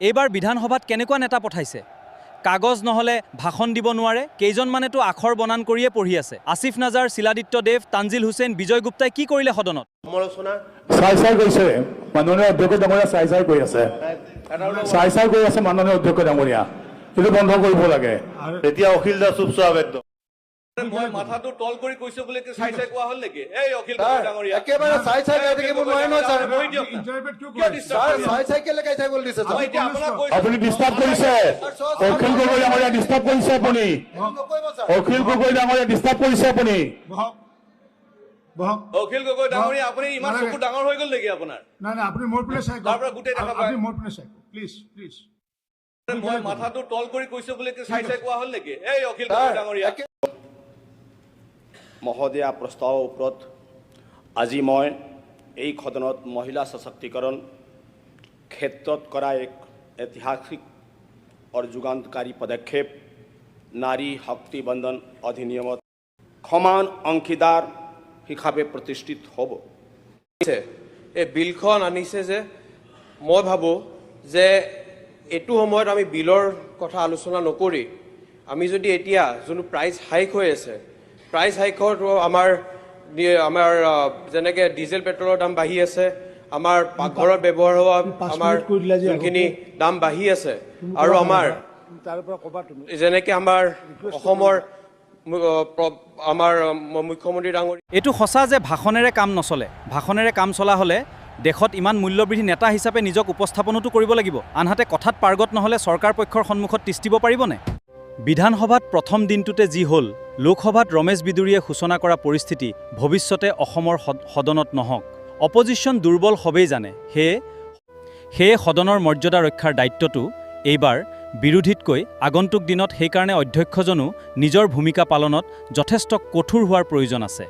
এইবাৰ বিধানসভাত কেনেকুৱা নেতা পঠাইছে? কাগজ নহ'লে ভাষণ দিব নোৱাৰে। কেইজনমানেতো আখৰ বনান কৰিয়ে পঢ়ি আছে। আছিফ নাজাৰ, শিলাদিত্য দেৱ, তানজিল হুছেইন, বিজয় গুপ্তাই কি কৰিলে সদনত? সমালোচনা। চাই চাই গৈছে। মাননীয় অধ্যক্ষ ডাঙৰীয়া, চাই চাই গৈ আছে, চাই চাই গৈ আছে। মাননীয় অধ্যক্ষ ডাঙৰীয়া, এইটো বন্ধ কৰিব লাগে। এতিয়া অখিল দা চুপ চাপ একদম। মই মাথাটো তল কৰি কৈছো বুলি কি চাই চাই কোৱা হ'ল নেকি? এই অখিল গগৈ ডাঙৰীয়া। একেবাৰে চাই চাই গাই থাকিব নোৱাৰে নহয় ছাৰ। বহি দিয়ক না। কিয় disturb sir, কৰি আছে? চাই চাই কেলে গাই থাকিবলৈ দিছে ছাৰ? মই এতিয়া আপোনাক কৈছো। আপুনি ডিষ্টাৰ্ব কৰিছে। অখিল গগৈ ডাঙৰীয়া, ডিষ্টাৰ্ব কৰিছে আপুনি। নকৰিব ছাৰ। অখিল গগৈ ডাঙৰীয়া, ডিষ্টাৰ্ব কৰিছে আপুনি। বহক, বহক। অখিল গগৈ ডাঙৰীয়া, আপুনি ইমান নালাগে। চকু ডাঙৰ হৈ গ'ল নেকি আপোনাৰ? নাই নাই, আপুনি মোৰ পিনে চাই তাৰ পৰা গোটেই দেখা পায়। আপুনি মোৰ পিনে চাই, প্লিজ প্লিজ। মই মাথাটো তল কৰি কৈছো বুলি কি চাই চাই কোৱা হ'ল নেকি? এই অখিল গগৈ ডাঙৰীয়া। মহোদয়া, প্ৰস্তাৱৰ ওপৰত আজি মই এই সদনত মহিলা সশক্তিকৰণ ক্ষেত্ৰত কৰা এক ঐতিহাসিক আৰু যুগান্তকাৰী পদক্ষেপ নাৰী শক্তি বন্দন অধিনিয়মত সমান অংশীদাৰ হিচাপে প্ৰতিষ্ঠিত হ'ব। এই বিলখন আনিছে যে মই ভাবোঁ যে এইটো সময়ত আমি বিলৰ কথা আলোচনা নকৰি আমি যদি এতিয়া যোনটো প্ৰাইচ হাইক হৈ আছে, প্ৰাইচ হাইকত আমাৰ যেনেকৈ ডিজেল পেট্ৰলৰ দাম বাঢ়ি আছে, আমাৰ পাকঘৰত ব্যৱহাৰ হোৱা 5 আমাৰ মিনিট কৰি দিলা যে যোনখিনি দাম বাঢ়ি আছে আৰু আমাৰ তাৰ পৰা ক'বা তুমি। যেনেকৈ আমাৰ অসমৰ আমাৰ মুখ্যমন্ত্ৰী ডাঙৰীয়া এইটো সঁচা যে ভাষণেৰে কাম নচলে। ভাষণেৰে কাম চলা হ'লে দেশত ইমান মূল্যবৃদ্ধি? নেতা হিচাপে নিজক উপস্থাপনতো কৰিব লাগিব। আনহাতে কথাত পাৰ্গত নহ'লে চৰকাৰ পক্ষৰ সন্মুখত তিষ্ঠিব পাৰিবনে? বিধানসভাত প্ৰথম দিনটোতে যি হ'ল, লোকসভাত ৰমেশ বিদুৰীয়ে সূচনা কৰা পৰিস্থিতি ভৱিষ্যতে অসমৰ সদনত নহওক। অপজিশ্যন দুৰ্বল, সবেই জানে। সেয়ে সদনৰ মৰ্যাদা ৰক্ষাৰ দায়িত্বটো এইবাৰ বিৰোধীতকৈ আগন্তুক দিনত সেইকাৰণে অধ্যক্ষজনো নিজৰ ভূমিকা পালনত যথেষ্ট কঠোৰ হোৱাৰ প্ৰয়োজন আছে।